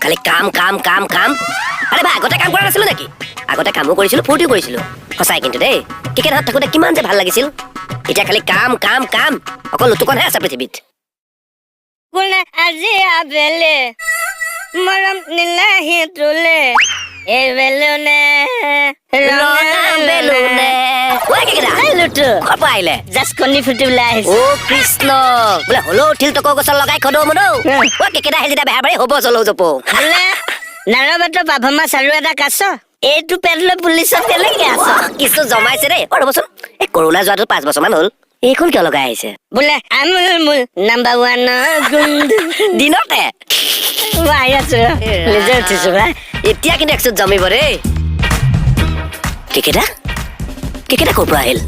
খালি কাম কাম কাম কাম। আৰে ভাই, আগতে কাম কৰা নাছিলো নেকি? আগতে কামো কৰিছিলো, ফূৰ্তিও কৰিছিলো। সঁচাই কিন্তু দেই, কেকেদাহঁত থাকোঁতে কিমান যে ভাল লাগিছিল। এতিয়া খালি কাম কাম কাম, অকল লুটুকনহে আছে পৃথিৱীত। কোনে আজি আবেলি মৰম নিলাহি তোলে এই বেলুনে? ৰঙা বেলুনে। ঐ কেকেদা, লুটু। ক'ৰ পৰা আহিলে? জাষ্ট কণী ফুটি ওলাই আহিছে। অ কৃষ্ণ, বোলে হ'লেও উঠিল টকৰ গছত লগাই খদৌ মদৌ। অ কেকেদা আহিল যেতিয়া বেহাবাৰী হ'ব চলৌ জপৌ। বোলে নাৰবাটৰ পাভমা চাৰু এটা কাছ, এইটো পেট লৈ পুলিচত কেনেকে আছ? কিছু জমাইছে দেই। অ ৰ'বচোন, এই কৰোণা যোৱাটো 5 বছৰমান হ'ল, এইখন কিয় লগাই আহিছে? বোলে আমুল মূল নাম্বাৰ ওৱান গোন্ধ। দিনতে? মই আহি আছো, নিজে উঠিছো ভাই। এতিয়া কিন্তু একচুত জমিব দেই। কেকেদা, কেকেদা ক'ৰ পৰা আহিল?